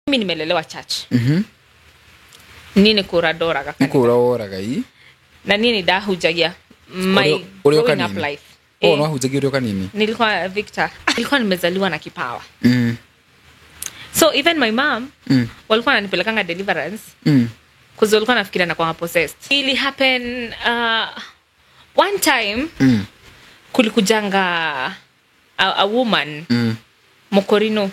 Mimi nimelelewa church. Niĩ nĩ kũra ndoraga Nĩ kanitha. kũra woraga i. Na niĩ nĩ ndahunjagia my Ũrĩ o growing up kanini? life. Oh, Eh, no wahunjagia ũrĩ o kanini? Nilikuwa Victor, nilikuwa nimezaliwa na kipawa. So even my mom walikuwa wananipelekanga deliverance cause walikuwa nafikiria nakuwa possessed. Ili happen one time kulikujanga a woman mukorino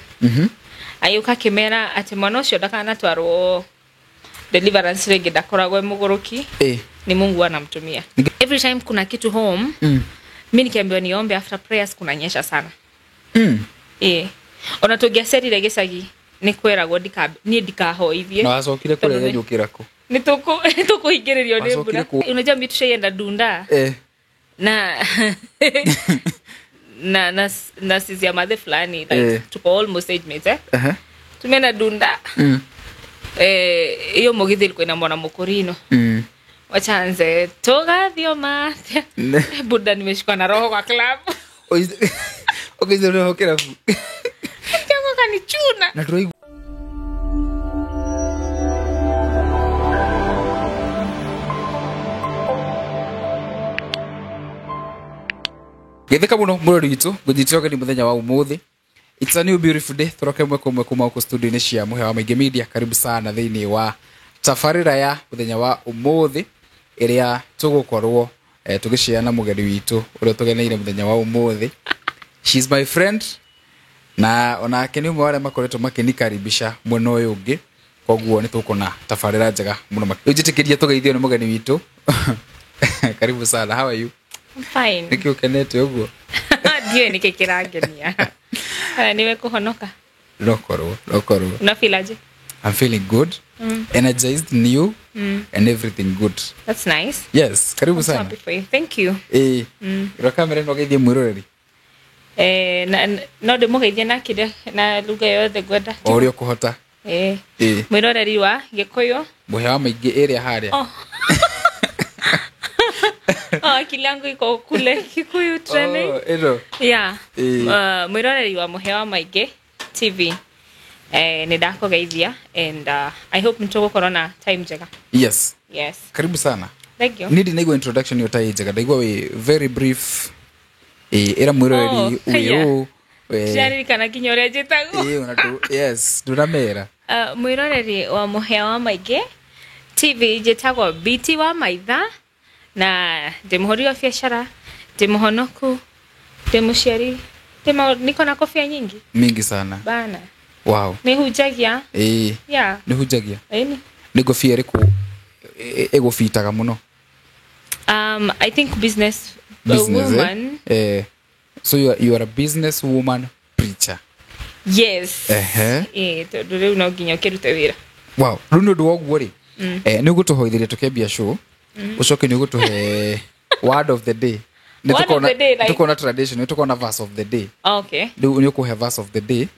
agĩũka akĩmera atĩ mwana ũcio ndakanatwarwo deliverance rĩngĩ, ndakoragwo e mũgũrũki, ni Mungu anamtumia. Every time kuna kitu home, mi nikiambiwa niombe, after prayers kunanyesha sana. Ona tũngĩacerire gĩcagi nĩ kweragwo niĩ ndikahoithie. Na wacokire Tondũ kũrĩa njũkĩra kũ? Nĩ tũkũhingĩrĩrio nĩ Wacokire mbura. Unajua mi tushaienda Dunda na sisi ya madhe fulani, like, tuko almost age mates, eh? Tumeenda Dunda. Eh, hiyo mugithi ilikuwa ina mwana mukurino. Wachanze tugathio matia. Buda, nimeshikwa na roho kwa club. Ũkĩica roho kĩrabu. Chango kanichuna. Na tũraigua geithĩka mũno mũrori witũ, ngũnyitĩra ũgeni mũthenya wa ũmũthĩ. It's a new beautiful day. Tũroke ĩmwe kwa ĩmwe kuma gũkũ studio-inĩ cia Mũhĩa wa Maingĩ Media. Karibu sana thĩinĩ wa tabarĩra ya mũthenya wa ũmũthĩ ĩrĩa tũgũkorwo tũgĩshare na mũgeni witũ ũrĩa tũgeneire mũthenya wa ũmũthĩ. She's my friend na onake nĩ ũmwe wa arĩa makoretwo makĩnikaribisha mwena ũyũ ũngĩ, koguo nĩ tũkuona tabarĩra njega mũno. Rĩu njĩtĩkĩria tũgeithio nĩ mũgeni witũ. Karibu sana, how are you? I'm fine. Nĩkĩ ũkenete ũguo? Ndiũĩ nĩkĩ kĩrangenia. Haya, niwe kũhonoka. Nokorwo nokorwo. Una feel aje? I'm feeling good, energized, new and everything good. That's nice. Yes, karibu I'm so sana. happy for you. Thank you. Ĩĩ, rora kamera ĩno ũgeithie mwĩroreri. Eh, no ndĩmũgeithie na kĩrĩa na lugha yothe ngwenda. O ũrĩa ũkũhota. Eh. Ĩĩ. Mwĩroreri wa Gĩkũyũ. Mũhĩa wa Maingĩ ĩrĩa harĩa. Oh. Oh, akili yangu iko kule Kikuyu training. Oh, ĩno. Yeah. Eh. Mwĩroreri wa Mũhĩa wa Maingĩ TV. Eh, nĩ ndakũgeithia and I hope nĩtũgũkorwo na time njega. Yes. Yes. Karibu sana. Thank you. Niĩ ndinaigua introduction ĩyo ta ĩ njega, ndaigua wĩ very brief. Ĩĩ, ĩra mwĩroreri Oh, wĩ yeah. ũ. Ndiraririkana nginya ũrĩa njĩtagwo. Ĩĩ, ona yes, ndũramera. Mwĩroreri wa Mũhĩa wa Maingĩ TV, njĩtagwo BT wa Maitha na ndĩ mũhũri wa biacara, ndĩ mũhonoku, ndĩ mũciari, niko na kofia nyingi Mingi sana. bana. Wow. Nĩ hunjagia. Ĩĩ. Yeah. Nĩ hunjagia. Ĩni. Nĩ ngobia ĩrĩkũ ĩgũbitaga mũno? I think business, Business, eh? woman. Eh, so you are a business woman preacher. Yes. Ehe. Eh, tondũ rĩu no nginya ũkĩrute wĩra. Wow. Rĩu nĩ ũndũ wa ũguo rĩ, nĩ ũgũtũhoithĩria tũkĩambia show, ũcoke nĩ ũgũtũhe word of the day. Nĩ Word of the day, like- tũkona tradition, nĩ tũkona verse of the day. Okay. Rĩu nĩ ũkũhe verse of the day,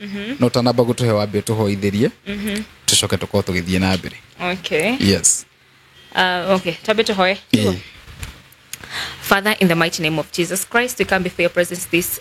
no ũtanamba gũtũhe wambe ũtũhoithĩrie, tũcoke tũkorwo tũgĩthiĩ na mbere. Okay. Yes. Okay, twambe tũhoe. Ĩĩ. Father, in the mighty name of Jesus Christ, we come before your presence this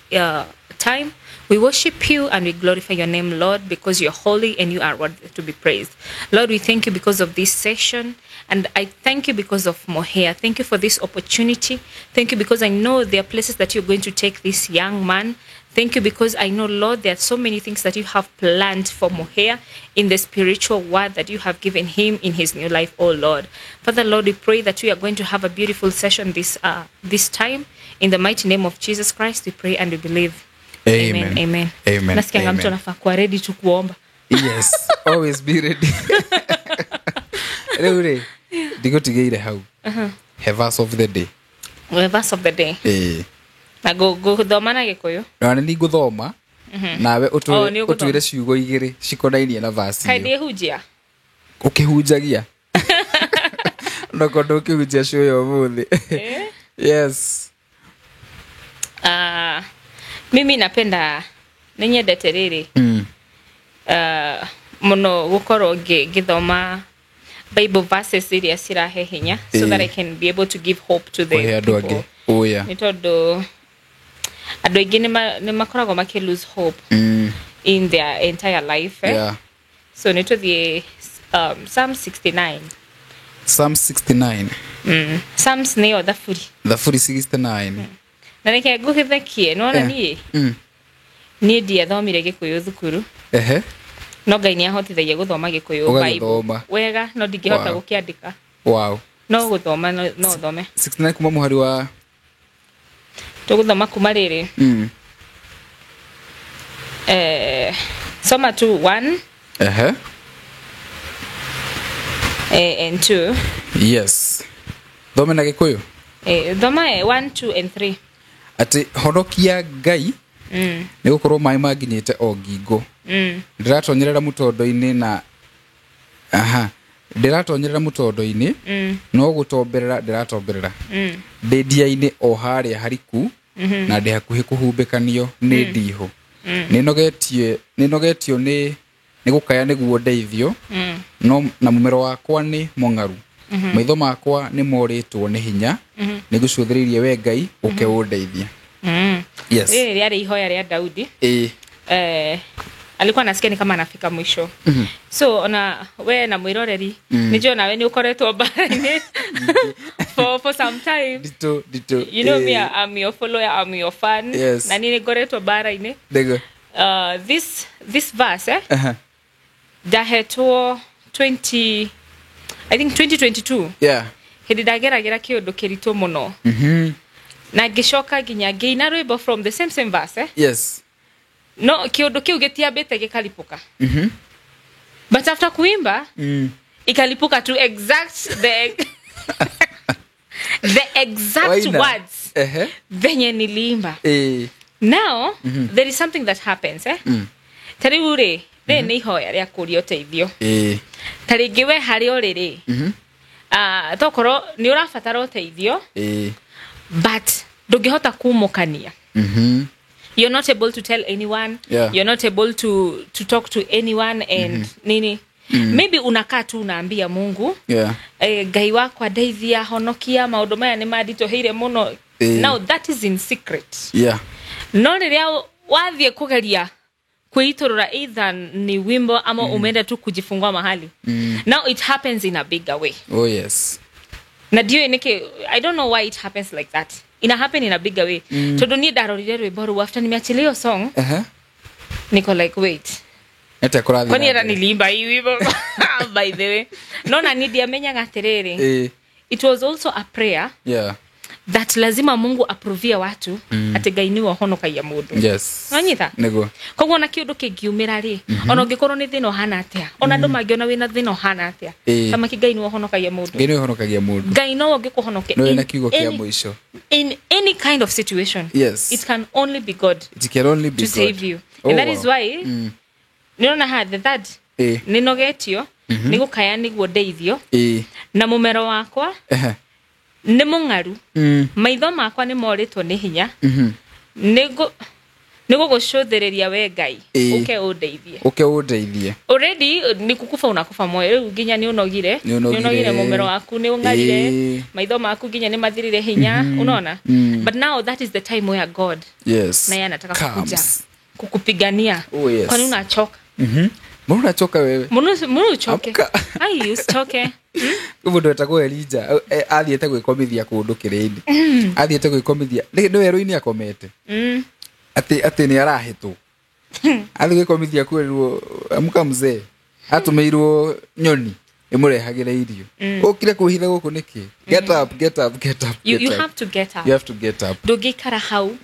time. We worship you and we glorify your name, Lord, because you're holy and you are worthy to be praised. Lord, we thank you because of this session, and I thank you because of Moheya. Thank you for this opportunity. Thank you because I know there are places that you're going to take this young man. Thank you because I know, Lord, there are so many things that you have planned for Moheya in the spiritual world that you have given him in his new life, oh Lord. Father, Lord, we pray that we are going to have a beautiful session this time. In the mighty name of Jesus Christ, we pray and we believe. Amen. Amen. Amen. Amen. Nasikianga mtu Amen. anafaa kuwa ready tu kuomba. Yes, always be ready. Rĩu rĩ, ndigũtigĩire hau. He verse of the day. The verse of the day. Ĩĩ. Na ngũthoma na Gĩkũyũ. Na nĩ ngũthoma nawe Oh, nĩ ũgũthoma. ũtwĩre ciugo igĩrĩ cikonainie na verse Kaĩ ĩyo. ndĩhunjia? Ũkĩhunjagia. Nokorwo ndũkĩhunjia show ya ũmũthĩ. Eh? Yes. Mimi napenda nĩ nyendete rĩrĩ mũno gũkorwo ngĩthoma Bible verses iria cirahe hinya so that I can be able to give hope to the Kũhe andũ angĩ. people. Ũya. Nĩ tondũ andũ aingĩ nĩ makoragwo makĩ lose hope in their entire life, eh? Yeah. So nä tå thiä Psalm 69. Psalm 69. Psalms nä yo thaburi. Thaburi 69. Na reke ngå gä thekie nona niä niä ndiathomire gä kå yå thukuru. Ehe. No Ngai nä ahotithagia gå thoma gä kå yå. Ũgagĩthoma. Wega, no ndingä hota Wow. gå kä andä ka. Wow. No gå thoma no thome. 69 kuma mũhari wa? Tå gå thoma kuma rä rä soma tu 1 Ehe. And 2. Yes, thome na Gĩkũyũ. Thoma 1, 2 and 3. Atĩ honokia, Ngai, nĩ gũkorwo maĩ manginyĩte o ngingo. Ndĩratonyerera mũtondo-inĩ na aha, ndĩratonyerera mũtondo-inĩ, no gũtomberera ndĩratomberera. Ndĩ ndia-inĩ o harĩa hariku na ndĩ hakuhĩ kũhumbĩkanio nĩ ndihũ. Nĩnogetio nĩ gũkaya nĩguo ndeithio, no na mũmero wakwa nĩ mũng'aru, maitho makwa nĩ morĩtwo nĩ hinya. Nĩ ngũcũthĩrĩirie we, Ngai, ũke ũndeithie. Yes. Rĩrĩ rĩarĩ ihoya rĩa Daudi. Ĩĩ. Alikuwa anasikia ni kama anafika mwisho. So ona we na mwiroreri, mm. Nijua nawe ni ukoretwo mbara-inĩ for some time. Nditũ nditũ. You know me, I'm your follower, I'm your fan. Yes. Na niĩ nĩ ngoretwo mbara-inĩ. Ndĩgo. This verse, Aha. ndahetwo 20, I think 2022, hĩndĩ ndageragĩra kĩũndũ kĩritũ mũno, na ngĩcoka nginya ngĩina rwĩmbo from the same same verse, Yes. No kĩũndũ kĩu gĩtiambĩte gĩkaripũka, but after kuimba, ikalipuka tu, exact the exact Waina. words Ehe. venye niliimba. Ĩĩ. Now there is something that happens, eh? Ta rĩu rĩ, rĩrĩ nĩ ihoya rĩa kũria ũteithio. Ĩĩ. Ta rĩngĩ we harĩa ũrĩ rĩ, tokorwo nĩ ũrabatara ũteithio, Ĩĩ. but ndũngĩhota kumũkania. You're not able to tell anyone. You're not able to talk to anyone and nini, maybe unakaa tu unaambia Mungu, "Ngai wakwa, ndeithia, honokia, maũndũ maya nĩ manditũhĩire mũno." Now that is in secret. No rĩrĩa wathiĩ kũgeria kwĩitũrũra, either ni wimbo ama umeenda tu kujifungua mahali, now it happens in a bigger way. Oh yes. Na ndiũĩ nĩkĩ, I don't know why it happens like that. Ina happen in a bigger way, tondũ niĩ ndarorire rwĩmbo rũu after nimeachilia hiyo song, Ehe. niko like, "Wait, Atĩa kũrathiĩ kwani na era mbere? niliimba hii wimbo?" By the way, no na niĩ ndiamenyaga atĩrĩrĩ, it was also a prayer that lazima Mungu aprovie watu atĩ Ngai nĩwe ũhonokagia mũndũ. Wanyita? Nĩguo. Koguo ona kĩũndũ kĩngiumĩra rĩ, ona ũngĩkorwo nĩ thĩna ũhana atĩa, ona andũ mangĩona wĩna thĩna ũhana atĩa, tamaki Ngai nĩwe ũhonokagia mũndũ. Ngai nĩwe ũhonokagia mũndũ. Ngai nowe ũngĩkũhonokia Nĩwe in na kiugo kĩa mũico. in any kind of situation. It can only be God It can only be to God. save you. Oh, And that wow. is why nĩrona ha the third, nĩnogetio nĩ gũkaya nĩguo ndeithio, na mũmero wakwa Ehe. nĩ mũng'aru, maitho makwa nĩ morĩtwo nĩ hinya, nĩ gũgũcũthĩrĩria we, Ngai, ũke ũndeithie. Ũke ũndeithie. Already ni kukufa unakufa moyo, rĩu nginya nĩ ũnogire. Nĩ ũnogire. Nĩ ũnogire, mũmero waku nĩ ũng'arire, maitho maku nginya nĩ mathirire hinya, unaona? But now that is the time where God naye anataka kukuja Comes. kukupigania. Oh, yes. Kwani unachoka? Mbona unachoka wewe? Mbona uchoke? Amka. Ai, usichoke. Mũndũ wetagwo Elija athiĩte gwĩkomithia kũndũ kĩrĩndĩ, athiĩte gwĩkomithia nĩ werũ-inĩ akomete, atĩ nĩ arahĩtwo, athiĩ gwĩkomithia kwĩrirwo, "Amka mzee." Atũmĩirwo nyoni ĩmũrehagĩre irio. "Ũkire kwĩhitha gũkũ nĩkĩ? Get up, get up, get up." You, Get you up. have to get up. You have to get up. Ndũngĩikara hau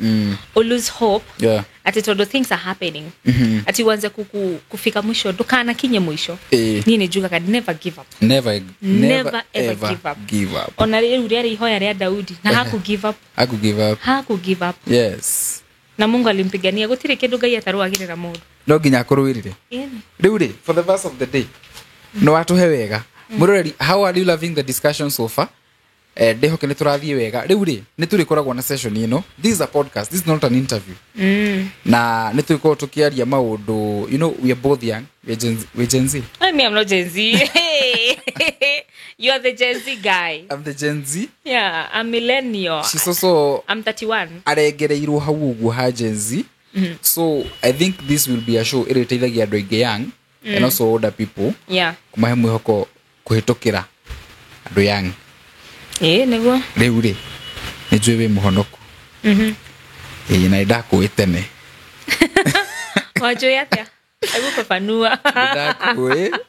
o lose hope atĩ tondũ things are happening, ati uanze kufika mwisho. Ndũkanakinye mũico. Niĩ nĩ njugaga never give up. Never, Never ever give up. Give up. Ona rĩu rĩarĩ ihoya rĩa Daudi na haku give up. Aku give up. Haku give up. Yes. Na Mungu alimpigania. Gũtirĩ kĩndũ Ngai atarũagĩrĩra mũndũ. No nginya akũrũĩrĩre. Ĩni. Rĩu rĩ, for the verse of the day, no watũhe wega. Mũroreri, how are you loving the discussion so far? Ndĩhoke nĩ tũrathiĩ wega. Rĩu rĩ, nĩ tũrĩkoragwo na session ĩno. This is a podcast, this is not an interview, na nĩ tũrĩkorwo tũkĩaria maũndũ. You know we are both young, we are Gen Z. I mean, I'm not Gen Z. Hey, you are the Gen Z guy. I'm the Gen Z. Yeah, I'm millennial. She's also I'm 31. arengereirwo hau ũguo ha Gen Z. So I think this will be a show ĩrĩteithagia andũ aingĩ young. And also older people kumahe mwĩhoko kũhĩtũkĩra andũ young. Ĩĩ nĩguo. Rĩu rĩ nĩ njũĩ wĩ mũhonoku. Ĩĩ na nĩndakũĩ tene. Wanjũĩ atĩa? Hebu fafanua. Nĩndakũĩ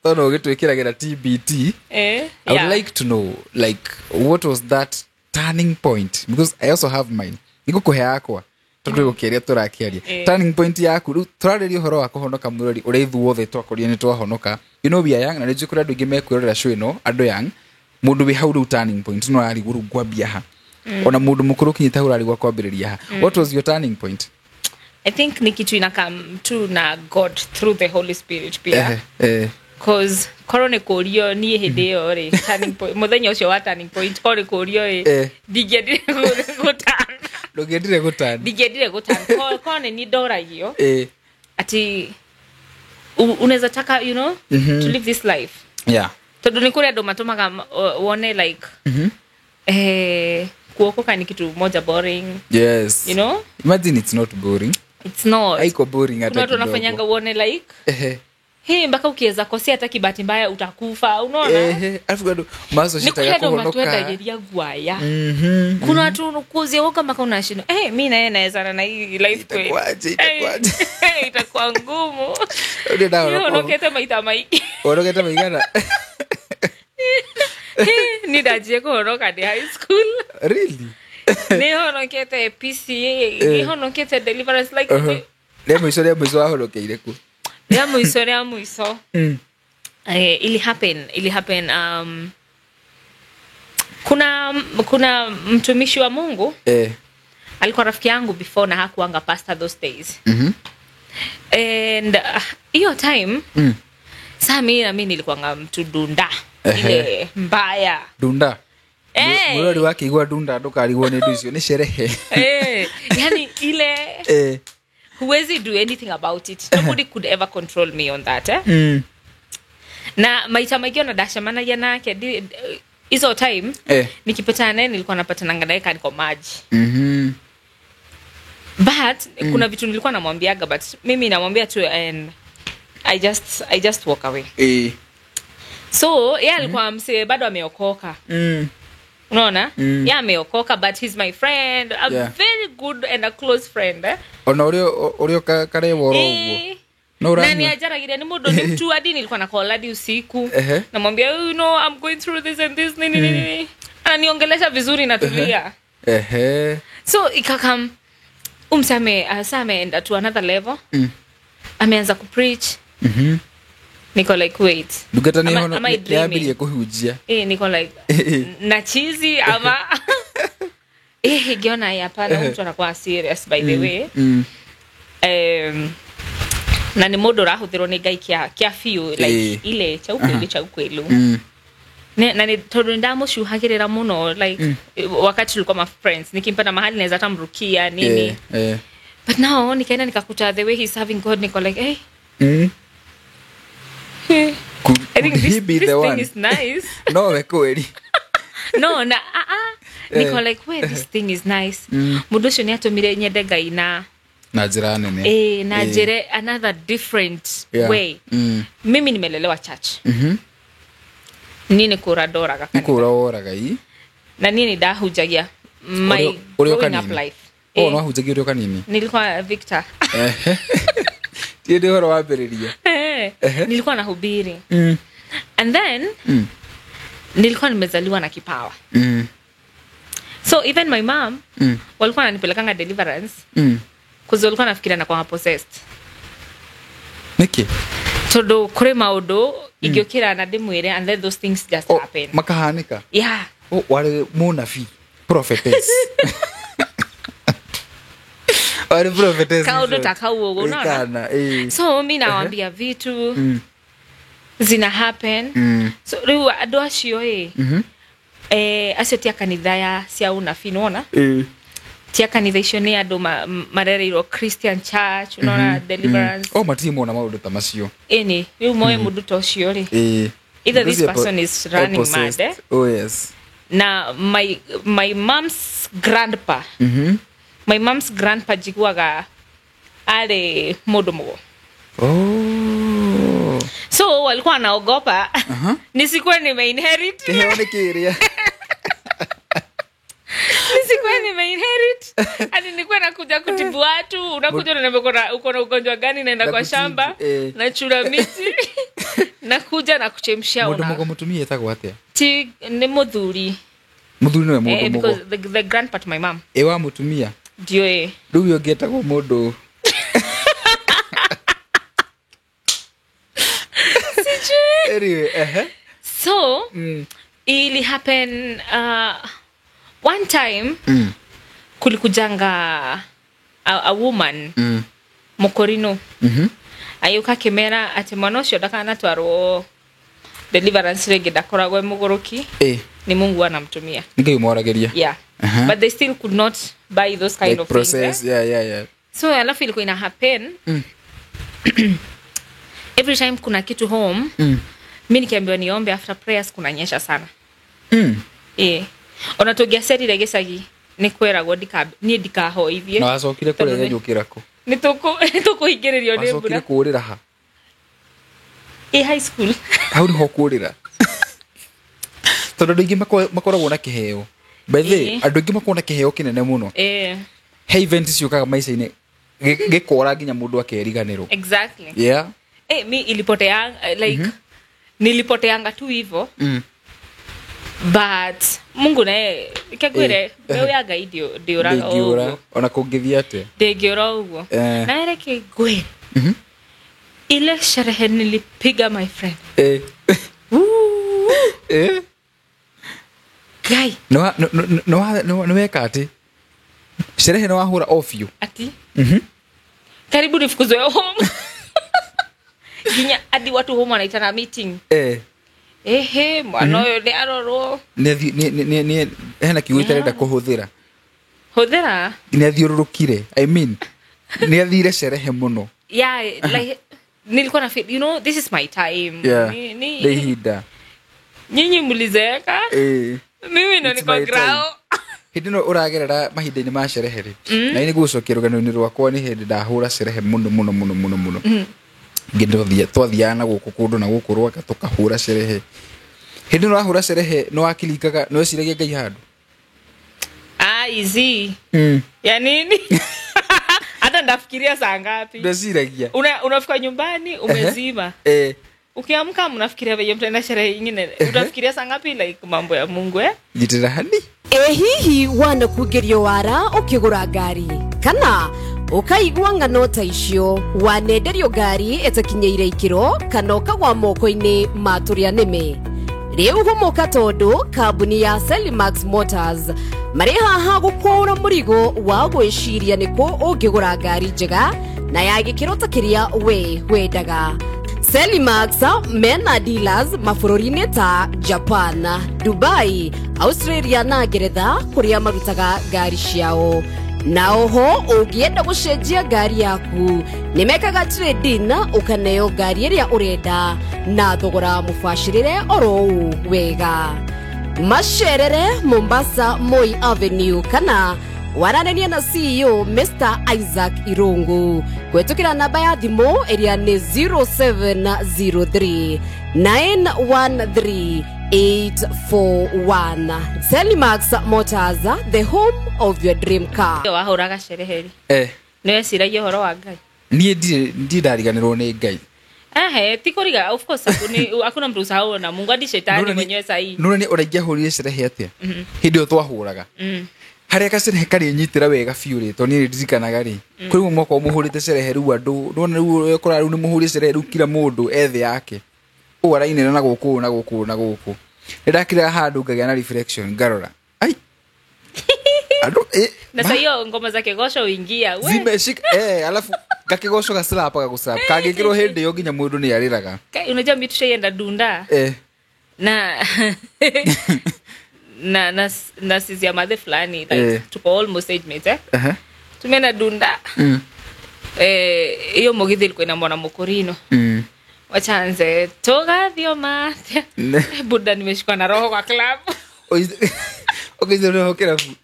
tondũ ũgĩtwĩkĩragĩra TBT. I would like to know, like, what was that turning point? Because I also have mine. Nĩngũkũhe yakwa tondũ gũkĩaria tũrakĩaria. Turning point yaku rĩu tũrarĩria ũhoro wa kũhonoka mwĩrori ũrĩa ithuothe twakorire nĩ twahonoka. You know we are young na nĩ njũĩ kũrĩ andũ aingĩ mekwĩrorera show ĩno, andũ young, mũndũ wĩ hau rĩu turning point no ararigwo rĩu ngwambia ha. Ona mũndũ mũkũrũ ũkinyĩte hau ũrarigwo kwambĩrĩria ha. What was your turning point? I think ni kitu inakam tu na God through the Holy Spirit pia. Cause korwo nĩ kũrio niĩ hĩndĩ ĩyo rĩ turning point mũthenya ũcio wa turning point korwo nĩ kũrio rĩ ndingĩendire gũtana. Ndũngĩendire gũtana. Ndingĩendire gũtana. Korwo nĩ niĩ ndoragio ati unaweza taka, you know, to live this life. Yeah. Tondũ nĩ kũrĩ andũ matũmaga wone like kuokoka ni kitu moja boring. Yes. You know? Imagine it's not boring. It's not. Haiko boring hata Kuna watu kidogo. wanafanyanga uone like hii mpaka ukiweza kosea hata kibahati mbaya utakufa, unaona? Alafu bado mazo shitaka kuhonoka. Ni kuna watu guaya. Kuna watu kuzia woka mpaka unashindwa. Mimi na yeye naezana na hii life kweli. Itakuwaje? Itakuwa ngumu. Ndio dawa. Unokete maita maiki. Unokete maigana. Ni ndajie kuhonoka ni high school. Really? Ni honokete PCA, ni honokete deliverance like Rĩa mũico wahonokeire kũ? Rĩa mũico. Ili happen kuna mtumishi wa Mungu alikuwa rafiki yangu before na hakuanga pastor those days. And hiyo time saa mimi nilikuwa mtu dunda ile mbaya. Dunda. Mwirori wake igua dunda ndukarigwo nĩ ndu icio nĩ sherehe. Yani ile huwezi do anything about it. Nobody could ever control me on that. Na maita maingĩ ona ndacemanagia nake hizo time nikipatana naye nilikuwa napatana naye kaniko maji. But kuna vitu nilikuwa namwambiaga, but mimi namwambia tu and I just walk away. So yeye alikuwa mse bado ameokoka. Unaona? Yeye ameokoka, but he's my friend, a very good and a close friend. Ona urio karewo uguo. No nani ajaragire ni mundu ni mtu hadi nilikuwa na call hadi usiku. Namwambia, you know, I'm going through this and this nini nini. Ananiongelesha vizuri na tulia. So ikakam umsame ameenda to another level. Ameanza ku preach. Niko like wait. Ndungata ni hono yambirie kuhunjia. Niko like na chizi ama ngiona hapana mtu anakuwa serious by the way. Na ni mundu rahuthirwo ni Ngai kia fiu like ile cha ukweli cha ukweli. Na ni tondu ndamucuhagirira muno like wakati tulikuwa ma friends nikimpata mahali naweza hata mrukia nini. But now nikaenda nikakuta the way he's having God, niko like Could, I think could this, he be this the thing one? Is nice. No, kweli. No, na niko like wait, this thing is nice. Mundu ucio niatumire nyende Ngai na njira nene. Na njira another different way. Mimi nimelelewa church. Nini kura ndoraga kanitha. Kura woraga i. Na nini ndahunjagia my growing up life. Oh, no ahunjagia uri kanini. Nilikuwa Victor. Ti ndi horo wambiriria. Nilikuwa nahubiri. And then nilikuwa nimezaliwa na kipawa. So even my mom walikuwa wananipelekanga deliverance. Cause walikuwa nafikiria na kwa possessed. Niki? Todo kure maundu ingiukira na ndimwire and let those things just happen. Makahanika. Yeah. Oh, wale munafi prophetess. Wale prophetess. Kaundu takau uguo unaona. So mimi nawaambia vitu zina happen. So riu andu acio acio tia kanitha ya cia unabii unaona? Tia kanitha icio ni andu marereirwo Christian church unaona deliverance. Oh, matimo na maundu ta macio. Eni riu moe mundu ta ucio ri. Either this person is running mad. Oh yes. Na my mom's grandpa. My mom's grandpa jiguaga ari mundu mugo. Oh. So walikuwa wanaogopa nisikuwe nimeinherit. Kĩheo nĩ kĩrĩa. Nisikuwe nimeinherit hadi nikuwe nakuja kutibu watu. Unakuja unaniambia uko na ugonjwa gani, naenda kwa Nakutibu, shamba, eh. nachura miti, nakuja na kuchemshia. Mũndũ Una mũgo mũtumia etagwo atĩa? Ti ni muthuri. Mũthuri nĩwe mũndũ Eh, mũgo. because the grandpa to my mom. Ĩ wa mũtumia. Ndio, eh. Rĩu ũyũ ũngĩ etagwo mũndũ. Sijui. Anyway, ehe. So ili happen one time, kulikujanga a woman, mukorino, agĩũka akĩmera atĩ mwana ũcio ndakanatwarwo deliverance rĩngĩ, ndakoragwo e mũgũrũki, Ĩ. ni Mungu anamtumia. Nĩ Ngai ũmwaragĩria. Yeah. But they still could not buy those kind Like of process, things, eh? yeah. So alafu ilikuwa ina happen every time kuna kitu home, mi nikiambiwa niombe after prayers kunanyesha sana. Eh, ona tũngĩacerire gĩcagi nĩ kweragwo niĩ ndikahoithie. Na wacokire Tondũ kũrega njũkĩra kũ? Nĩ tũkũhingĩrĩrio nĩ Wacokire mbura. kũũrĩra ha? Ĩ high school. Hau nĩho kũũrĩra, tondũ andũ aingĩ makoragwo na kĩheo, by the way. Ĩĩ. Andũ aingĩ makoragwo na kĩheo kĩnene mũno. Eh. He event ciũkaga maica-inĩ, gĩkora nginya mũndũ akeriganĩrwo. Exactly. Yeah. Eh, mi ilipoteanga like, nilipoteanga tu hivo. But Mungu naye kegwire, Eh. mbeũ ya Ngai ndĩũraga. Ndĩngĩũra. Ũguo. Ona kũngĩthiĩ atĩa. Ndĩngĩũra ũguo. Eh. Na reke ngwĩre, ile sherehe nilipiga, my friend. Eh. Woo! Eh. Ngai. Nĩ weka atĩ sherehe nĩ wahũra o biũ. Ati karibu nifukuzwe home, nginya hadi watu home wanaitana meeting. Eh. Ehe, mwana ũyũ nĩ arorwo. Hena kiugo itarenda kũhũthĩra. Hũthĩra. Nĩ athiũrũrũkire, I mean, nĩ athire sherehe mũno. Yeah, like nilikuwa na feel, this is my time. Yeah. Ni, Nĩ ihinda. Nyinyi mlizeeka. Eh. Mimi ndo It's niko my time. grao. Hĩndĩ ĩno ũragerera mahinda-inĩ ma sherehe rĩ, na nĩ gũcokia rũgano-inĩ rwakwa, nĩ hĩndĩ ndahũra sherehe mũno mũno mũno mũno mũno. Ngĩ twathiaga na gũkũ kũndũ na gũkũ rwaka tũkahũra sherehe. Hĩndĩ ĩno wahũra sherehe nĩ wakirikaga, nĩ weciragia Ngai handũ? Ah, easy ya nini? Hata ndafikiria saa ngapi? Ndweciragia. Unafika nyumbani umezima. Eh. Ukiamka mnafikiria venye mtaenda sherehe ingine, utafikiria saa ngapi like mambo ya Mungu, eh? Njitĩra hani. Ĩ hihi wanakungerio wara ũkĩgũra ngari kana ũkaigua ng'ano ta icio, wanenderio ngari ĩtakinyĩire ikĩro kana ũkagwa moko-inĩ ma tũrĩa nĩme? Rĩu hũmũka, tondũ kambuni ya Selimax Motors marĩ haha gũkũũra mũrigo wa gwĩciria nĩkũ ũngĩgũra ngari njega na ya gĩkĩro ta kĩrĩa we wendaga. Selimax mena dealers mabũrũri-inĩ ta Japan, Dubai, Australia na Ngeretha kũrĩa marutaga ngari ciao. Na oho ũngĩenda gũcenjia ngari yaku nĩ mekaga trade-in, ũkaneo ngari ĩrĩa ũrenda na thogora mũbacĩrĩre oro ũũ wega. Macerere Mombasa, Moi Avenue, kana waranĩrie na CEO Mr Isaac Irungu kũhetũkĩra namba ya thimũ ĩrĩa nĩ 0703 913 841. Selimax Motors, the home of your dream car. Wahũraga sherehe rĩ, Eh. nĩ weciragia ũhoro wa Ngai? Niĩ ndirĩ ndariganĩrwo nĩ Ngai. Ehe, ti kũriga, of course hakuna mtu usahau na Mungu, hadi shetani mwenyewe sahii. Nona nĩ ũrĩa ingĩahũrire sherehe atĩa hĩndĩ ĩyo twahũraga, harĩa gacerehe karĩnyitĩra wega biũ rĩ, tondũ niĩ nĩ ndirikanaga rĩ, kwĩ rĩmwe mwakorwo mũhũrĩte cerehe rĩu andũ nona rĩu ũkora rĩu nĩ mũhũrire cerehe rĩu kila mũndũ ethe yake ũũ arainĩra na gũkũ ũũ na gũkũ ũũ na gũkũ. Nĩ ndakĩrĩra handũ ngagĩa na reflection, ngarora ai andũ Na saa hiyo ngoma za kegosho uingia we. Zimeshika, eh, alafu gakĩgoco gaslap gagũslap kangĩkĩrwo hĩndĩ ĩyo nginya mũndũ nĩ arĩraga. Kai, unajua mi tushaienda dunda Eh. na sisi ya madhe fulani like, Eh. tuko almost age mates, eh? Aha. Tumeenda dunda. Eh, hiyo mugithi ilikuwa ina mwana mukorino. Wachanze togathio mathia. Ne. Buda, nimeshikwa na roho kwa club. Ũkĩica kĩrabu.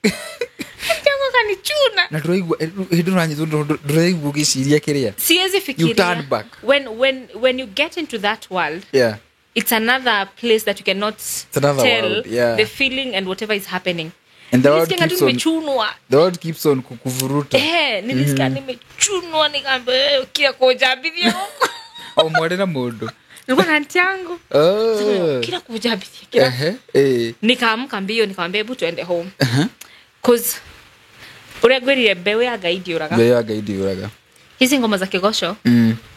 Chango Akanichuna. Na ndũraigua hĩndĩ ũranyitwo ndũraigua ũgĩciria kĩrĩa. Siwezi fikiria. You turn back. When you get into that world, Yeah. it's another place that you cannot another tell world, yeah. the feeling and whatever is happening. And the world Nilisikia keeps tu on nimechunwa. the world keeps on kukuvuruta. Eh, nilisikia nimechunwa nikaambia "Eh, kila kujabithia huko." O mwarĩ na mũndũ. Nilikuwa na aunti yangu. Oh. Kila kujabithia kila. Ehe. Eh. Nikaamka mbio nikamwambia hebu tuende home. Cause uria ngwirire mbeũ ya Ngai ndiũraga. Mbere ya Ngai ndiũraga. Hizi ngoma za kigosho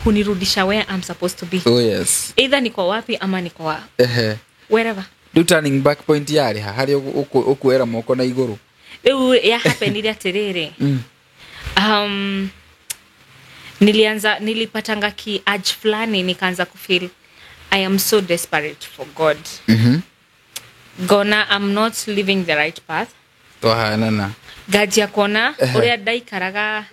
hunirudisha where I'm supposed to be. Oh yes. Either niko wapi ama niko wa Ehe. wherever. Rĩu turning back point yarĩ ha harĩa ũkuoera moko na igũrũ. Rĩu yahapenire atĩrĩrĩ, nilianza nilipatanga ki urge fulani nikaanza kufeel I am so desperate for God. Gona I'm not living the right path. Twahanana. Ngajia kuona Ehe. ũrĩa ndaikaraga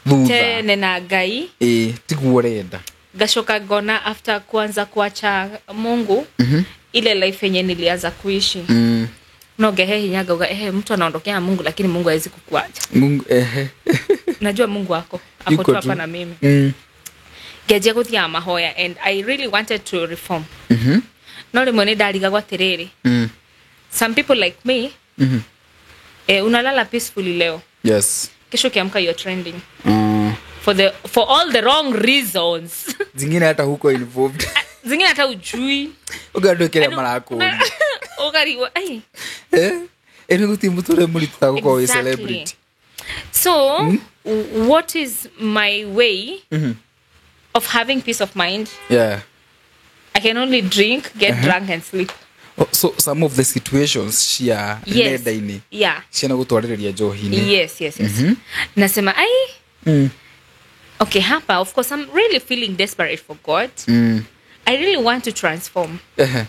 Thutha. tene na Ngai, Ĩĩ, tiguo ũrenda. ngacoka ngona after kuanza kuacha Mungu, ile life yenye nilianza kuishi, no ngehe hinya ngauga ehe, mtu anaondokea Mungu lakini Mungu hawezi kukuacha. Mungu ehe. Najua Mungu wako ako Yuko tu tu. hapa na mimi. Ngĩanjia gũthiaga mahoya and I really wanted to reform. No rĩmwe nĩ ndarigagwo atĩrĩrĩ, some people like me, unalala peacefully leo, Yes. kesho ukiamka you're trending for all the wrong reasons. Zingine hata huko involved. Zingine hata ujui. Ũngandũ kĩrĩa marakũria. Ũkarigwo ai. Eh? Ĩno gũtirĩ mũtũrĩre mũritũ ta gũkorwo wĩ Exactly. celebrity. So what is my way of having peace of mind? Yeah. I can only drink, get drunk and sleep. Oh, so some of the situations cia Yes. nenda-inĩ Yeah. ciana gũtwarĩrĩria njohi-inĩ. Yes. Nasema ai, okay, hapa of course I'm really feeling desperate for God. I really want to transform. Ehe.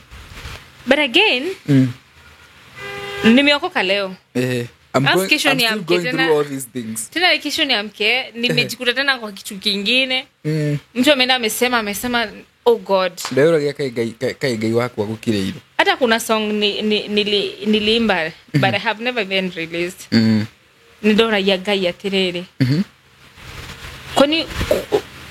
But again, nimeokoka leo. Ehe. I'm Alafu going, kesho I'm still niamke going tena. through all these things. Tena kesho niamke nimejikuta tena kwa kitu kingine. Mtu ameenda amesema oh God. Ndĩroragia kaĩ Ngai waku agũkirĩire. Hata kuna song niliimba but I have never even released. Nĩndoragia Ngai atĩrĩrĩ, kwani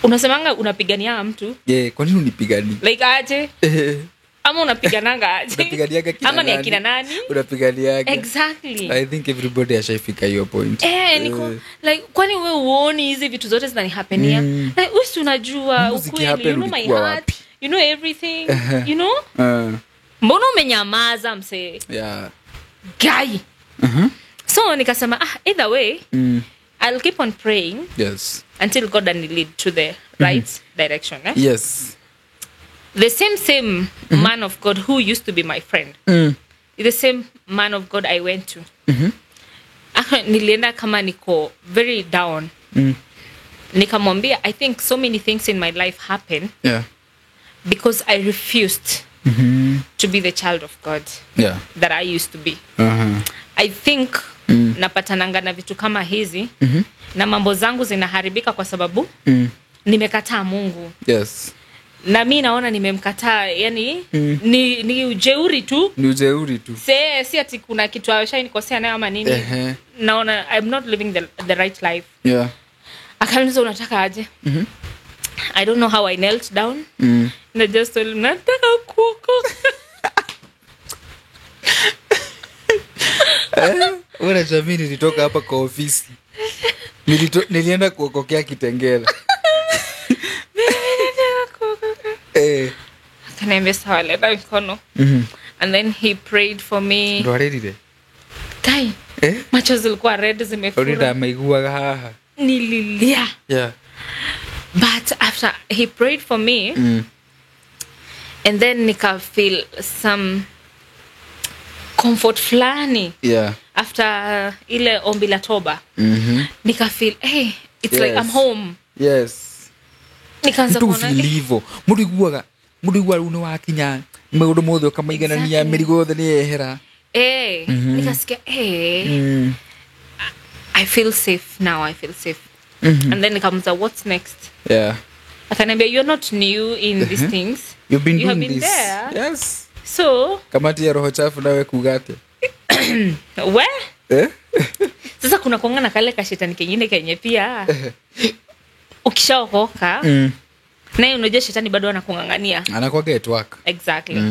unasemanga unapigania mtu Yeah, kwa nini unipigani? like aje Ehe. ama unapigananga aje Unapiganiaga kina ama ni nani? akina nani? Unapiganiaga. Exactly. I think everybody ashaifika hiyo point. Eh, niko like kwani we uoni hizi vitu zote zinanihapenia? Like wewe si unajua Mungu ukweli, zikihappen you know my ulikuwa heart, wapi? you know everything, you know? Mbona umenyamaza msee? Yeah. Guy. So nikasema either way, I'll keep on praying Yes. until God and lead to the right direction. Eh? Yes. The same man of God who used to be my friend, the same man of God I went to. Nilienda kama niko very down. Nikamwambia I think so many things in my life happen Yeah. because I refused to be the child of God Yeah. that I used to be. I think napatananga na vitu kama hizi na mambo zangu zinaharibika kwa sababu nimekataa Mungu. Yes. Na mi naona nimemkataa, yani ni ujeuri tu. Ni ujeuri tu. Si ati kuna kitu ashainikosea nayo ama nini. Ehe. Naona I'm not living the right life. Yeah. Akaniuliza unataka aje? I don't know how I knelt down. And I just told him nataka kuokoka. Wewe mimi nilitoka hapa kwa ofisi. Nilienda kuokokea Kitengela. Nataka kuokoka. Eh. Akaniambia sawa, leta mikono. And then he prayed for me. Ndwarĩrire. Kai, Eh? macho zilikuwa red Ũrĩ zimefura. ndamaiguaga haha. Nililia. Yeah. But after he prayed for me, and then nika feel some comfort fulani Yeah. after ile ombi la toba. Nika feel, hey, it's like Yes. I'm home. Yes. Nikaanza Mtu kuona feel hivyo. Mũndũ iguaga mũndũ iguaga rĩu nĩ wakinya maũndũ mothe ũkamaiganania Exactly. mĩrigo yothe nĩ yehera. eh, nikasikia eh, I feel safe now, I feel safe. And then nikamuza what's next? Yeah. Akaniambia you're not new in these things. You've been You have doing been this. there. Yes. So, Kamati ya roho chafu nawe kuga atĩa? where? Eh? Sasa kuna kuanga na kale kashetani kengine kenye pia ukishaokoka, naye unajua shetani bado anakung'ang'ania. Anakwaga at work. Exactly.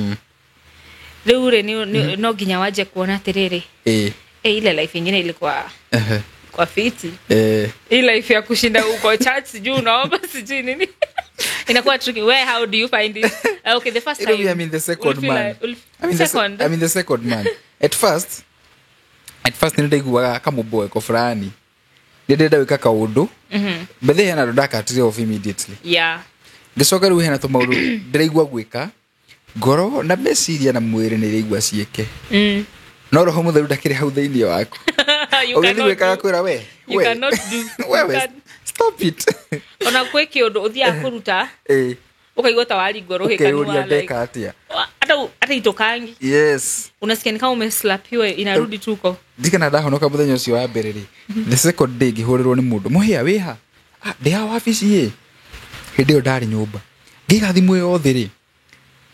Rĩu rĩ, no nginya waje kuona atĩrĩrĩ, ile life ingine ilikuwa kwa fiti. Hii life ya kushinda huko church, sijui unaomba, sijui nini, inakuwa tricky. Where, how do you find it? Okay, the first You know, time I'm in the second ulifeel man. I'm in the Second. I'm in the second man. At first nĩndaiguaga kamũboeko fulani, nĩ ndĩrenda gwĩka kaũndũ, but then hena andũ ndakatire off immediately. Ngĩcoka rĩu hena tũmaũndũ ndĩraigua gwĩka, ngoro na meciria na mwĩrĩ nĩ iraigua ciĩke, no Roho Mũtheru ndakĩrĩ hau thĩinĩ waku. You ũgĩthiĩ cannot gwĩkaga do. kwĩra we, You we. cannot do. Wewe, You can- stop it. Ona kwĩ kĩũndũ ũthiaga kũruta, ũkaigua ta waringwo rũhĩ Ũkeyũria, kanua, like, ndeka atĩa? Hata itokangi. Unasikia ni kama umeslapiwa, inarudi tuko. Ndikana ndahonoka mũthenya ũcio wa mbere rĩ, the second day ngĩhũrĩrwo nĩ mũndũ, "Mũhĩa, wĩha?" "Ah, ndĩ haha wabici." Ĩ hĩndĩ ĩyo ndarĩ nyũmba, ngĩiga thimũ yothe rĩ,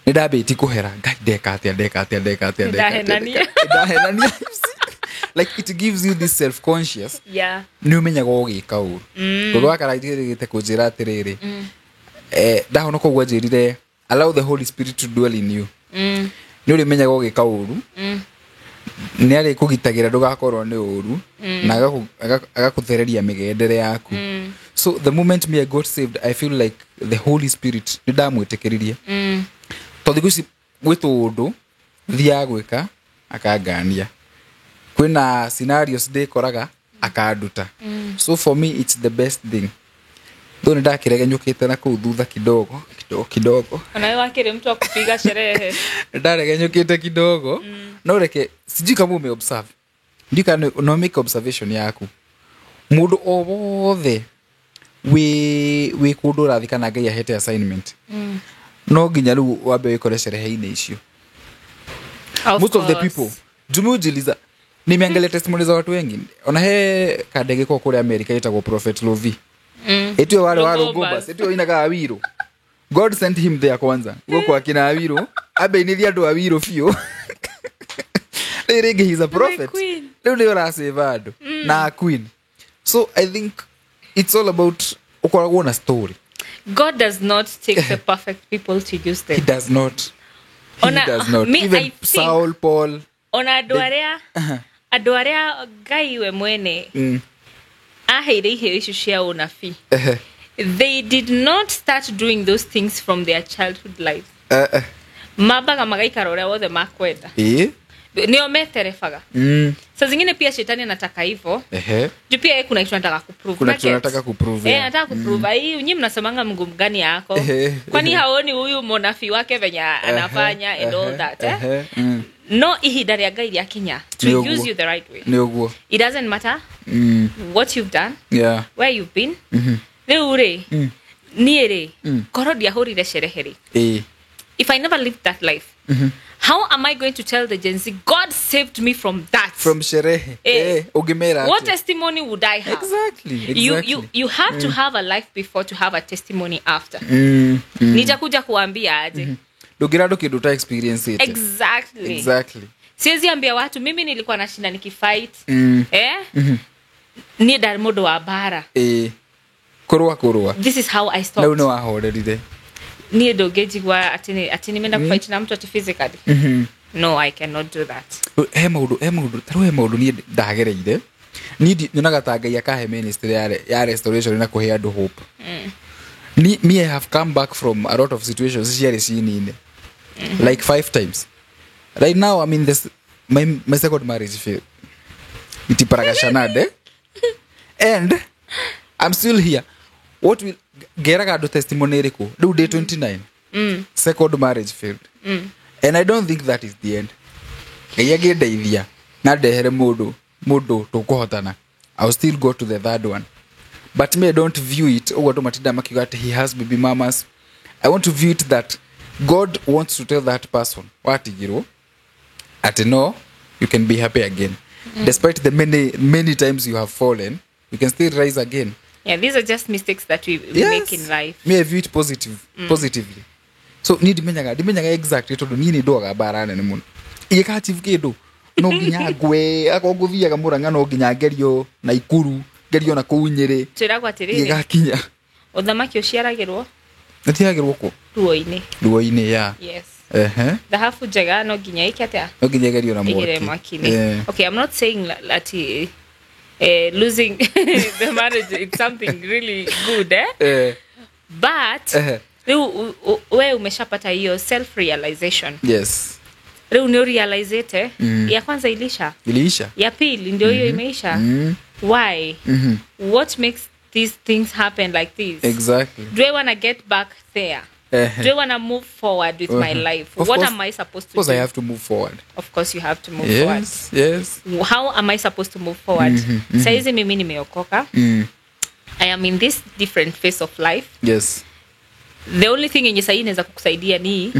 nĩ ndambĩti kũhera, "Ngai, ndeka atĩa, ndeka atĩa, ndeka atĩa, ndeka atĩa?" Ndahenania. Ndahenania. Like, it gives you this self conscious. Nĩ ũmenyaga ũgĩka ũru. Ũndũ wa karagĩte kũnjĩra atĩrĩrĩ, ndahonoka ũguo anjĩrire, "Allow the Holy Spirit to dwell in you." Nĩ ũrĩmenyaga ũgĩka ũru, nĩ arĩ kũgitagĩra ndũgakorwo nĩ ũru na agakũthereria mĩgendere yaku. So the moment me I got saved, I feel like the Holy Spirit nĩ ndamwĩtĩkĩririe, tondũ thikũ ici gwĩ tũũndũ thiaga gwĩka akangania, kwĩna scenarios ndĩkoraga akanduta. So for me it's the best thing, though nĩ ndakĩregenyũkĩte na kũu thutha kidogo kidogo kidogo. Onawe wakĩrĩ mtu wa kupiga sherehe. Ndaregenyũkĩte kidogo. No reke, sijui kama ume observe, ndiũ kana no make observation yaku, mũndũ o wothe wĩ kũndũ ũrathiĩ kana Ngai ahete assignment, no nginya rĩu wambe wĩkore cerehe-inĩ icio. Of Most of the course. people, jumujiuliza, nimeangalia testimony za watu wengi, ona he kandege ko kũrĩa America ĩtagwo Prophet Lovi. Ĩtio wale wa Longombas. Longombas, ĩtio inaga Awiro. God sent him there kwanza guko akina Awiro ambe inithia andũ Awiro biũ. Rĩu rĩngĩ he's a prophet. Queen. Rĩu nĩ ũrasave andũ na queen. So I think it's all about ũkoragwo na story. God does not take the perfect people to use He them. does not. He does not. Me, Even I think- Saul, Paul. Ona andũ arĩa Ngai we mwene aheire iheo icio cia ũnabii, they did not start doing those things from their childhood life. Mambaga magaikara ũrĩa wothe makwenda. Nĩo meterebaga. Saa zingine pia shetani anataka hivyo, juu pia yeye kuna kitu anataka kuprove. Kuna kitu Unaget? anataka kuprove, Eh, yeah. anataka kuprove. Hii nyinyi mnasemanga Mungu mgani yako? Kwani haoni huyu monafi wake venye anafanya and all that, eh? No ihinda rĩa Ngai rĩakinya to Nĩ ũguo. use you the right way, Nĩ ũguo. it doesn't matter what you've done, where you've been. Rĩu rĩ, niĩ rĩ, korwo ndiahũrire sherehe rĩ, if I never lived that life, how am I going to tell the Gen Z God saved me from that? From sherehe. Ũngĩmera What atĩa? testimony would I have? You have to have a life before to have a testimony after. Nitakuja kuambia aje? Ndũngĩra andũ kĩndũ ta experience it. Exactly. Siwezi ambia watu mimi nilikuwa nashinda nikifight. Eh, niĩ ndarĩ mũndũ wa mbara. Ĩĩ, kũrũa kũrũa. This is how I Na rĩu stopped. nĩ wahorerire. Niĩ ndũngĩnjigua atĩ nimeenda kufight na mtu ati physically. No, I cannot do that. He maũndũ tarĩu, he maũndũ niĩ ndagereire. Niĩ nyonaga ta Ngai akahe ministry ya restoration na kũhe andũ hope. Me, I have come back from a lot of situations ciarĩ cinine like five times. Right now I'm in this my second marriage fail itiparagacanade and I'm still here. What will ngeraga andũ testimony ĩrĩkũ rĩu ndĩ 29? Second marriage failed and I don't think that is the end. Ngai angĩndeithia na ndehere mũndũ tũkũhotana, I'll still go to the third one. But me, I don't view it ũguo andũ matinda makiuga atĩ he has baby mamas. I want to view it that God wants to tell that person watigirwo atĩ no, you can be happy again. Despite the many many times you have fallen, you can still rise again. Yeah, these are just mistakes that we make in life. Me, I view it positively. So ni ndimenyaga exactly, tondu niĩ nĩ ndũaga mbara nene mũno ingĩka achieve kĩndũ. No nginya ngwe akorwo ngũthiaga Mũrang'a no nginya ngerio Naikuru, ngerio na kũu Nyĩrĩ Twĩragwo atĩrĩrĩ, gĩgakinya. Ũthamaki ũciaragĩrwo Nĩtigagĩrwo kũ ruo-inĩ. Ruo-inĩ ya. Yes. Ehe. Thahabu njega no nginya ĩke atĩa? No nginya ĩgerio na Ĩgere mwaki. mwaki-inĩ. Eh. Okay, I'm not saying ati losing the marriage is something really good, eh? Eh. But Ehe. rĩu we umeshapata hiyo self realization. Yes. Rĩu nĩ ũrealizĩte ya kwanza ilisha, Iliisha. ya pili ndio hiyo imeisha. Why? What makes these things happen like this? Exactly. Do I want to get back there? Ehe. Do I want to move forward with my life? Of What course- am I supposed Of to course do? I have to move forward. Of course you have to move forward. Yes, yes. How am I supposed to move forward? Saizi mimi nimeokoka. I am in this different phase of life. Yes. The only thing yenye sahii inaweza kukusaidia ni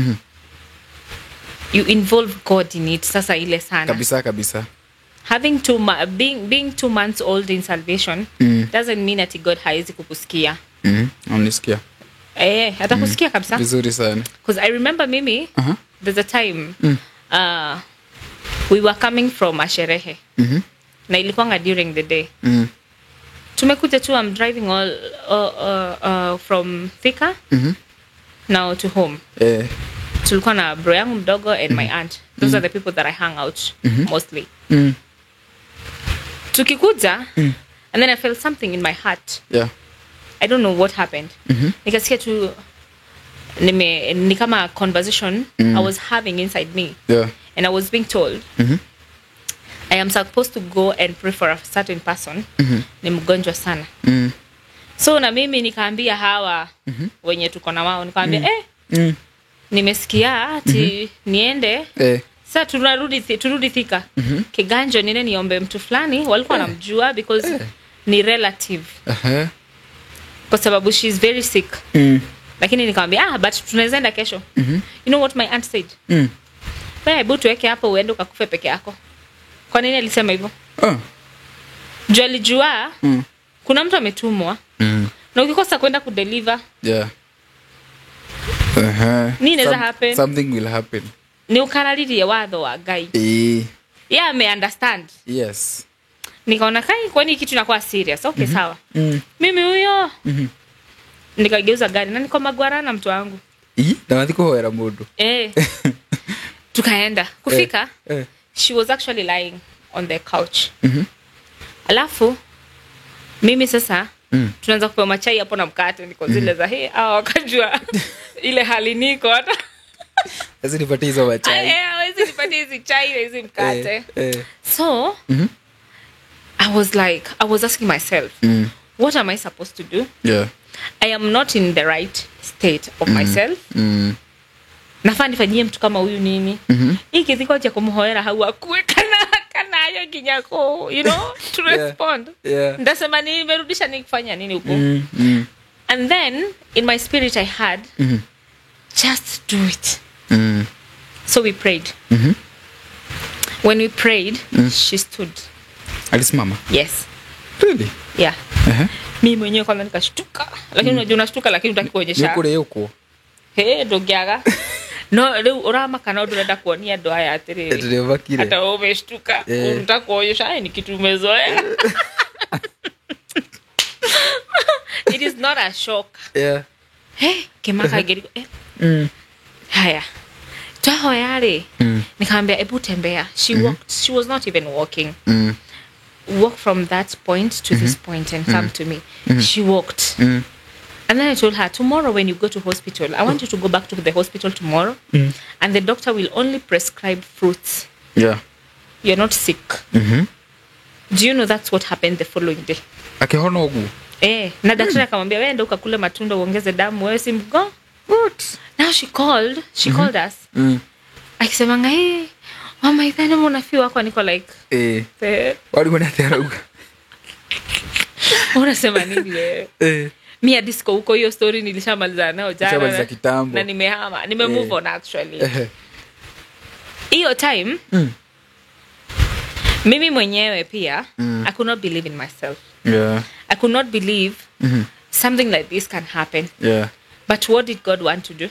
you involve God in it. Sasa ile sana. Kabisa kabisa. Having being 2 months old in salvation doesn't mean ati God haezi kukusikia. Unisikia. Eh, atakusikia kabisa. Vizuri sana. Because I remember mimi, there's a time we were coming from a sherehe. Na ilikuwanga during the day. Tumekuja tu, I'm driving all from Thika now to home. Eh. Tulikuwa na bro yangu mdogo and my aunt. Those are the people that I hang out mostly. Tukikuja, and then I felt something in my heart. Yeah. I don't know what happened. Nikasikia tu ni kama conversation I was having inside me. Yeah. And I was being told I am supposed to go and pray for a certain person. Ni mgonjwa sana. So na mimi nikaambia hawa wenye tuko na wao, nikaambia nimesikia ati niende. Eh. Sasa turudi Thika. Kiganjo niende niombe mtu fulani, walikuwa wanamjua because ni relative. Kwa sababu she is very sick. Lakini nikamwambia, ah, but tunaweza enda kesho. You know what my aunt said? Wewe hebu tuweke hapo uende ukakufe peke yako. Kwa nini alisema hivyo? Ah. Juu alijua kuna mtu ametumwa na ukikosa kwenda kudeliver Yeah. Uh-huh. Nini inaweza happen? Something will happen. Ni ukararirie watho wa Ngai. Eh. Yeye ame understand. Yes. Nikaona kai, kwani kitu inakuwa serious. Okay, sawa. Mimi huyo nikageuza gari na niko magwarana mtu wangu. Ii, na wathi kuhoera mundu. Eh. Tukaenda kufika, Eh. she was actually lying on the couch. Alafu mimi sasa tunaanza kupewa machai hapo na mkate, niko zile za hii au wakajua ile hali niko hata Sasa nipatie hizo machai. Eh, hawezi nipatie hizi chai na hizi mkate. Eh, eh. So I was like, I was asking myself, what am I supposed to do? Yeah. I am not in the right state of myself. Nafaa nifanyie mtu kama huyu nini? Hii kithiko cha kumhoera hau akue kana ayo nginya ku, to respond. Ndasema nimerudisha ni kufanya nini huko? And then in my spirit I had, just do it. So we prayed. When we prayed, she stood. Alisimama. Yes. Really? Yeah. Uh-huh. Mi mwenyewe kwanza nikashtuka. Lakini unajua unashtuka lakini hutaki kuonyesha. Nĩ kũrĩ ũkwo. He, ndũngĩaga. No rĩu ũramaka no ndũrenda kuonia andũ aya atĩrĩrĩ. Ndĩrĩmakire. Hata wewe umeshtuka. Eh. Unataka kuonyesha "Ai, ni kitu umezoea." It is not a shock. Yeah. Hey, kimaka ngĩrigwo, eh. Haya. Twahoya rĩ, nikaambia ebu tembea. She walked, she was not even walking. Walk from that point to this point and come to me. She walked. And then I told her, tomorrow when you go to hospital, I want you to go back to the hospital tomorrow. And the doctor will only prescribe fruits. Yeah. You're not sick. Do you know that's what happened the following day? Akĩhona ũguo. Eh, na daktari akamwambia wewe enda ukakule matunda uongeze damu, wewe si mgo. What? Now she called us. Akisemanga, "Hey, mama ithani munabii wako." Niko like, Eh. "Eh, Warigwo nĩ atĩa arauga? unasema nini wewe?" Eh. Mi hadi siko huko, hiyo story nilishamalizana nayo jana. Ushamaliza kitambo. Na nimehama, nime move Eh. on actually. Ehe. Hiyo time mimi mwenyewe pia I could not believe in myself. Yeah. I could not believe something like this can happen. Yeah. But what did God want to do?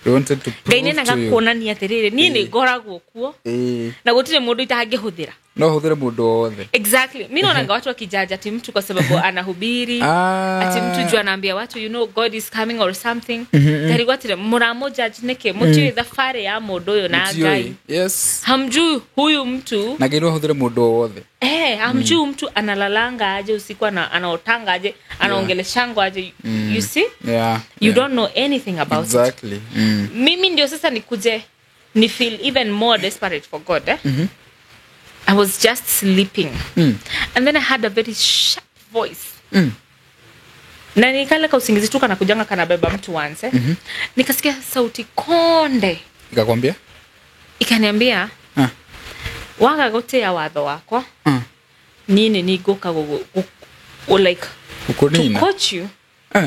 He wanted to Ngai prove nendaga to you. kuonania atĩrĩrĩ, niĩ nĩ ngoragwo kuo Ĩĩ. na gũtirĩ mũndũ itangĩhũthĩra. No hũthĩre mũndũ wothe. Exactly. Mi naonanga watu wakijaji ati mtu kwa sababu anahubiri, Ah. ati mtu juu anaambia watu, you know, God is coming or something. Ngarigwo atĩrĩ, mũramũjaji nĩkĩ? Mũtiũĩ thabarĩ ya mũndũ ũyũ na Mũtiũĩ. Ngai. Yes. Hamjui huyu mtu. Na Ngai no ahũthĩre mũndũ o wothe. Eh, hamjui mtu analalanga aje usiku, anaotanga aje, anaongeleshango aje. You see, you don't know anything about it. Exactly. Mimi ndio sasa nikuje ni feel even more desperate for God, eh? I was just sleeping and then I had a very sharp voice na nikale kausingizi tu kanakujanga kanabeba mtu once, eh? Nikasikia sauti konde Ikakwambia? Ikaniambia, Ah. waga gutia watho wakwa, Ah. niĩ nĩ ningũka like to Gũkũnina. coach you Eh.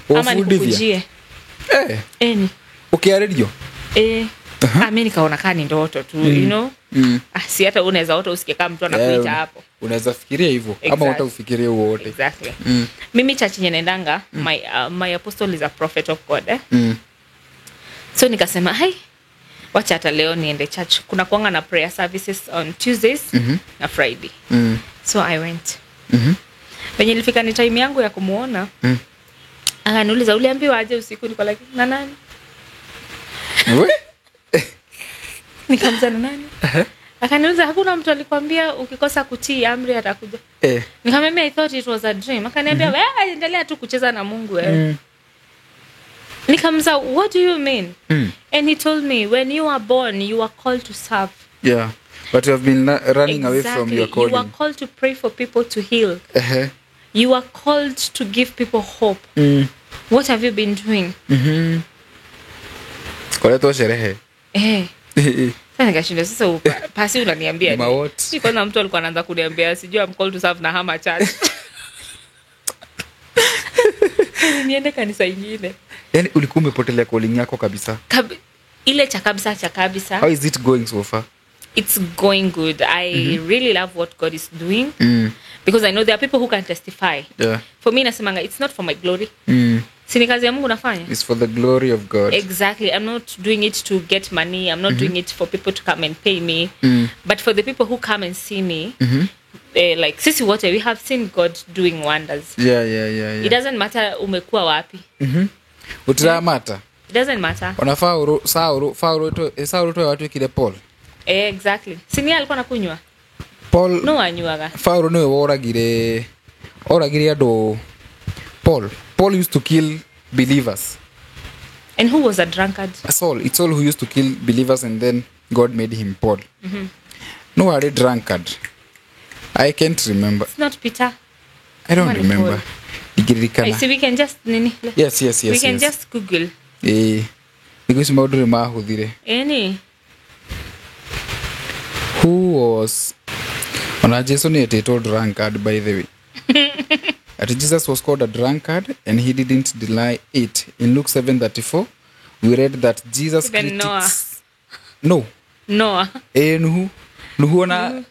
ama Gũbundithia. nikukujie. Eh. Eni. Ũkĩarĩrio? Eh. Ah, mi nikaona kaa ni ndoto tu. Ah, si hata unaweza ota usikie kama mtu anakuita Eh, hapo. Unaweza fikiria hivyo ama Exactly. hata ufikirie wowote. Exactly. Mimi church yenye naendanga, my apostle is a prophet of God, eh? So nikasema, hai, wacha hata leo niende church. Kuna kuanga na prayer services on Tuesdays na Friday. So I went. Venye ilifika ni time yangu ya kumuona, akaniuliza, "Uliambiwa aje usiku?" Niko like, "Na nani?" We? Nikamza, "Na nani?" Akaniuliza, "Hakuna mtu alikwambia ukikosa kutii amri atakuja?" Eh. Nikamwambia, "I thought it was a dream." Akaniambia, "Wewe endelea tu kucheza na Mungu wewe." Nikamza, "What do you mean?" And he told me, "When you are born, you are called to serve." Yeah. But you have been running away from your You are calling. called to pray for people to heal. Ehe. You are called to give people hope. What have you been doing? Koretwo sherehe. Eh. Sasa nikashinda sasa pasi unaniambia Ni nini? mawot. Si kwanza mtu alikuwa anaanza kuniambia sijui I'm called to serve na hama church. Niende kanisa ingine. Yaani ulikuwa umepotelea calling yako kabisa. Ile cha kabisa cha kabisa. How is it going so far? It's going good. I really love what God is doing because I know there are people who can testify. For me, nasemanga it's not for my glory. Si ni kazi ya Mungu nafanya? It's for the glory of God. Exactly. I'm not doing it to get money. I'm not doing it for people to come and pay me. But for the people who come and see me, like sisi wote, we have seen God doing wonders. It doesn't matter umekuwa wapi. Utiramata. It doesn't matter. Ona Faulu, Saulu, Faulu Saulu to watuĩkire Paul. Eh, exactly. Si ni alikuwa anakunywa? Paul. No anyuaga. Faulu niwe woragire oragire andũ. Paul used to kill believers. And who was a drunkard? Saul, it's Saul who used to kill believers and then God made him Paul. No, arĩ drunkard. I can't remember. It's not Peter. I don't Ama ni remember. Paul. I Ndingĩririkana. see we can just nini. Yes. We can just Google. Ĩĩ. Thikũ ici maũndũ nĩ mahũthire. Any. Who was ona Jesu nĩ etĩtwo drunkard, by the way. At Jesus was called a drunkard and he didn't deny it. In Luke 7:34 we read that Jesus Even critics Noah. No. Noah. Ĩĩ, Nuhu. Nuhu ona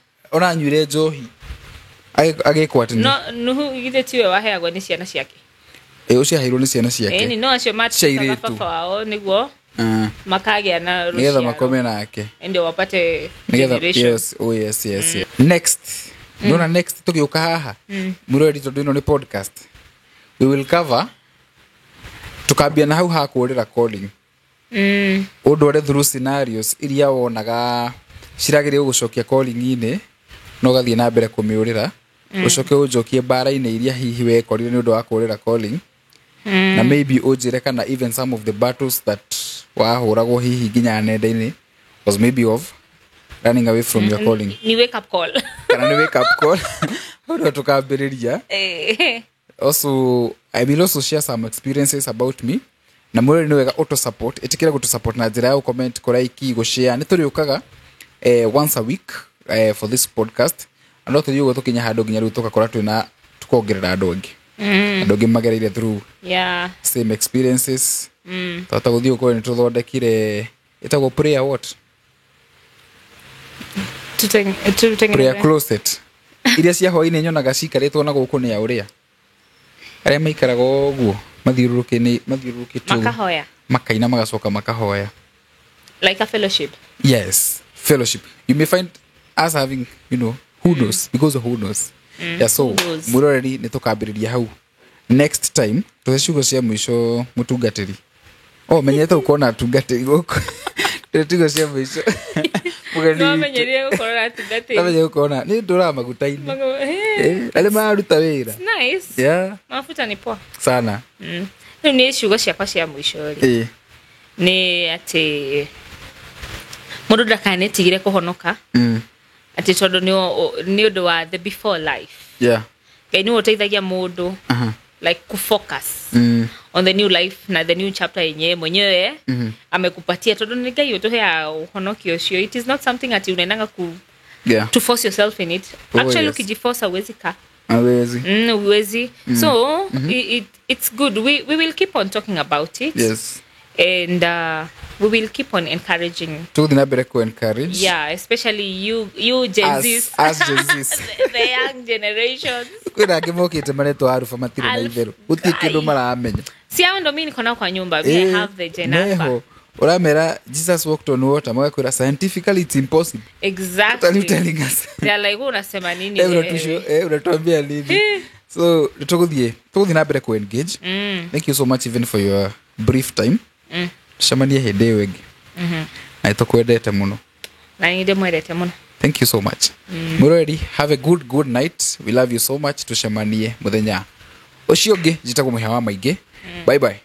anyuire njohi. Agĩkwo atĩ No, Nuhu githĩ tiwe waheagwo nĩ ciana ciake? Ĩĩ, ũcio aheirwo nĩ ciana Ĩni, ciake. no acio Cia matuĩkaga airĩtu. baba wao nĩguo Ah, makagĩa na nĩgetha rũciaro. makome nake. Ndio wapate Nĩgetha generation. yes, oh yes. Next. Nona next tũgĩũka haha. Mũrori tondũ ĩno nĩ podcast. We will cover tukambia na hau ha kũũrĩra calling. Ũndware through scenarios iria wonaga ciragĩrĩire gũgũcokia calling-inĩ na ũgathiĩ na mbere kũmĩũrĩra, ũcoke ũnjokie mbara-inĩ iria hihi wekorire nĩ ũndũ wa kũũrĩra calling, na maybe ũnjĩre kana even some of the battles that wahũragwo hihi nginya nenda-inĩ was maybe of running away from your calling. Ni wake up call. Kana nĩ wake up call. Hau nĩho tũkambĩrĩria. Eh. Also, I will also share some experiences about me, na mwĩrĩ nĩ wega ũtũ support, ĩtĩkĩre gũtũ support na njĩra ya gũ-comment, kũ-like, gũ-share. Nĩ tũrĩũkaga once a week for this podcast, na no tũthiĩ ũguo tũkinya handũ nginya rĩu tũgakora twĩna tũkongerera andũ angĩ, andũ angĩ magereire through same experiences. Twahota gũthiĩ gũkorwo nĩ tũthondekire ĩtagwo prayer what? Tutengene. Prayer closet iria cia hwainĩ nyonaga cikarĩtwo na gũkũ nĩ a ũrĩa arĩa maikaraga ũguo mathiũrũrũkĩtwo Makahoya. Makaina magacoka makahoya. Like a fellowship. Yes, fellowship. You may find us having, who knows, because who knows. Yeah, so Who knows? Mwiroreri, nĩ tũkambĩrĩria hau next time. Tũhe ciugo cia mũico, mũtungatĩri. O menyete gũkorwo na atungatĩri gũkũ. Tũhe ciugo cia mũico, mũgeni No witũ. amenyerie gũkorwo na atungatĩri. Amenye gũkorwo na nĩ ndũraga maguta-inĩ. Eh, arĩa mararuta wĩra. Nice. Yeah, Mafuta ni poa. Sana. Rĩu nĩ ciugo ciakwa cia mũico rĩ, nĩ atĩ mũndũ ndakanetigire kũhonoka, atĩ tondũ nĩ ũndũ wa the before life. Ngai nĩwe ũteithagia mũndũ like kufocus on the new life na the new chapter yenyewe mwenyewe amekupatia, tondũ nĩ Ngai ũtũheaga ũhonokio ũcio. It is not something ati unaendanga ku to force yourself in it. Oh, Actually, yes. ukijiforce hauwezi kaa. Awezi. Huwezi. So it's good. We will keep on talking about it and we will keep on encouraging. Tũgũthiĩ na mbere ku encourage. Yeah, especially you Gen Us, Zs. us Gen Zs. The young generations. Kwĩna angĩ mokĩte maretwo aruba, matirĩ na Alpha. itherũ, gũtirĩ kĩndũ maramenya. Si hao ndo mi niko nao kwa nyumba. Me, I have the Gen Alpha. Neho ũramera Jesus walked on water, magakwĩra scientifically it's impossible. What are you Exactly. telling us? They are like, "Wewe unasema nini Eh, wewe?" unatuambia nini? So tũgũthiĩ na mbere ku engage. Thank you so much even for your brief time. Tucemanie hĩndĩ ĩyo ĩngĩ, na nĩtũkwendete mũno. Na nĩ ndĩmwendete mũno. Thank you so much, mwĩroreri. Have a good good night. We love you so much. Tucemanie mũthenya ũcio ũngĩ. Njĩtagwo Mũhĩa wa Maingĩ. Bye bye.